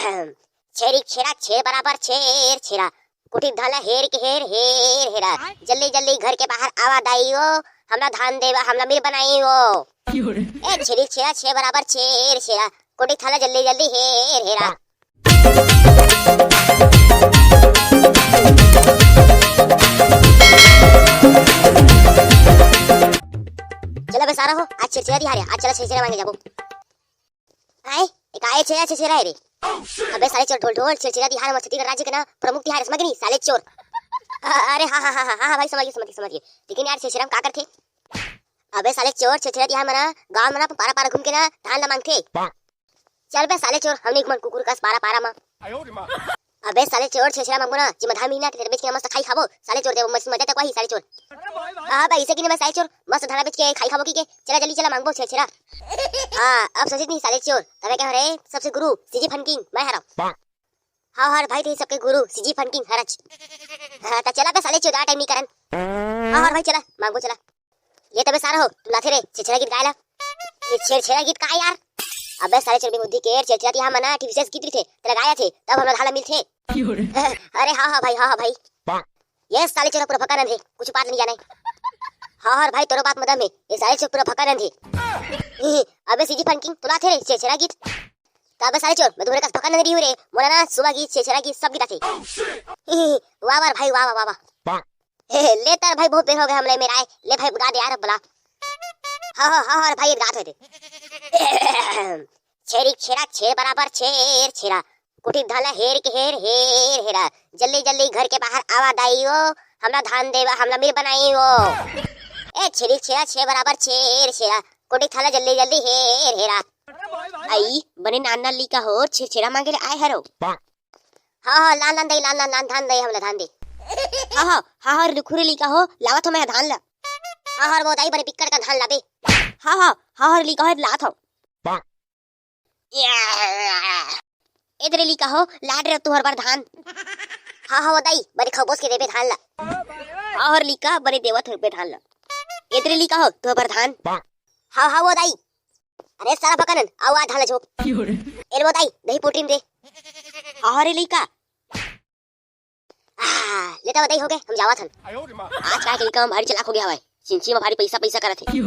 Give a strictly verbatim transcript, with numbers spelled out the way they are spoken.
छेरी छेरा छेर बराबर छेर छेरा, कोठी धान ला हेर के हेर हेर हेरा, जल्दी जल्दी घर के बाहर आवा दाई ओ, हमला धान देवा, हमला मिल बनाई ओ। ए छेरी छेरा छेर बराबर छेर छेरा, कोठी धान ला जल्दी जल्दी हेर हेरा। चला बे सारा हो, आज छेरछेरा तिहार हे, आज चला छेरछेरा मांगे जाबो। आए, एक आए छेरा छेरछेरा हे रे। अबे साले चोर, ढोल ढोल, छेरछेरा तिहार हमर छत्तीसगढ़ राज्य के ना प्रमुख तिहार हे, समझ गे नी साले चोर। अ-, अरे हाँ हाँ हाँ हाँ हाँ हाँ भाई, समझ गे समझ गे समझ गे। लेकिन यार छेरछेरा में का करथे? अबे साले चोर, छेरछेरा तिहार में ना गांव में ना पारा पारा घूम के ना धान ला मांगथे। चल बे साले चोर, हमनी घूमन कुकुर कस पारा पारा मा। अबे साले चोर, छेरछेरा मांगबो ना, जेमा धान मिलही ना, तेला बेच के ना मस्त खाई खाबो। साले चोर, तेला मस्त मजा तक वही साले चोर। हाँ बे, इसे कि ना मैं साले चोर, मस्त धान बेच के खाई खाबो की के। चला जल्दी चला मांगबो छेरछेरा। हाँ, अब सोचिस नी साले चोर, तबे कहे रे सबसे गुरु, सीजी फन किंग, मैं हरव। हाँ हर भाई, ते सबके गुरु, सीजी फन किंग हरच। हाँ, त चला बे साले चोर, आ टाइम नी करन। हाँ हर भाई, चला, मांगबो चला। ले तबे सारा हो, तुलाथे रे छेरछेरा गीत गाए ला। ये छेरछेरा गीत का यार? अबे साले चोर बेबुद्धि के, छेरछेरा तिहार मना, ठीक विशेष गीत रहिथे, तेला गाए जाथे, तब हमला धान ला मिलथे। अरे हाँ हाँ भाई, हाँ हाँ भाई। ये साले चोर पूरा भक्कन अंधे, कुछ बात नहीं जाने। हाँ हर भाई, तोरो बात मदम हे, ये साले चोर पूरा भक्कन अंधे। अबे सीजी फन किंग, तुलाथे रे छेरछेरा गीत। त अबे साले चोर, मैं तुम्हरे कस भक्कन नहीं रही हूँ रे, मोला ना सुबह गीत, छेरछेरा गीत, सब गीत आथे। वाह वाह भाई, वाह वाह वाह वाह। हे, ले तर भाई, बहुत बेर हो गए हमले मेरा आए। ले भाई, बुला दे यार, बुला। हाँ हाँ हाँ हाँ, भाई, गात होते। छेरी छेरा छेर बराबर छेर छेरा, कोठी धान ला हेर के हेर हेर हेरा, जल्दी जल्दी घर के बाहर आवा दाई ओ, हमला धान देवा, हमला मिल बनाई ओ। ए छेरी छेरा छेर बराबर छेर छेरा, कोठी धान ला जल्दी जल्दी हेर हेरा। आई बने नान नान लइका हो, छेरछेरा मांगे ले आए हरो। हाँ हाँ, लान लान दई, लान लान लान धान दई, हमला धान दे। हाँ हाँ हाँ हाँ, रुखुरे लइका हो, लावत हो मैं धान ला। हाँ हाँ वो दाई, बने पिक्कड़ का धान लाबे। हाँ हाँ हाँ हाँ, लइका हो, लात हो। एदरे लइका हो, लाड रे तुहर बर धान। हाँ हाँ वो दाई, बने खबोस के देबे धान ला। हाँ हर लइका, बने देवत हो बे धान ला। एदरे लइका हो, तुहर बर धान। हाँ हाँ वो दाई। अरे सारा बकनन, आवा धान ला झोंक। एल वो दाई, दही पोटरी में दे। हाँ रे लइका। आह, ले त बताई हो गए, हम जावत हन। आज का के काम भारी चलाक हो गया हवय, चिंची में भारी पैसा पैसा करत हे।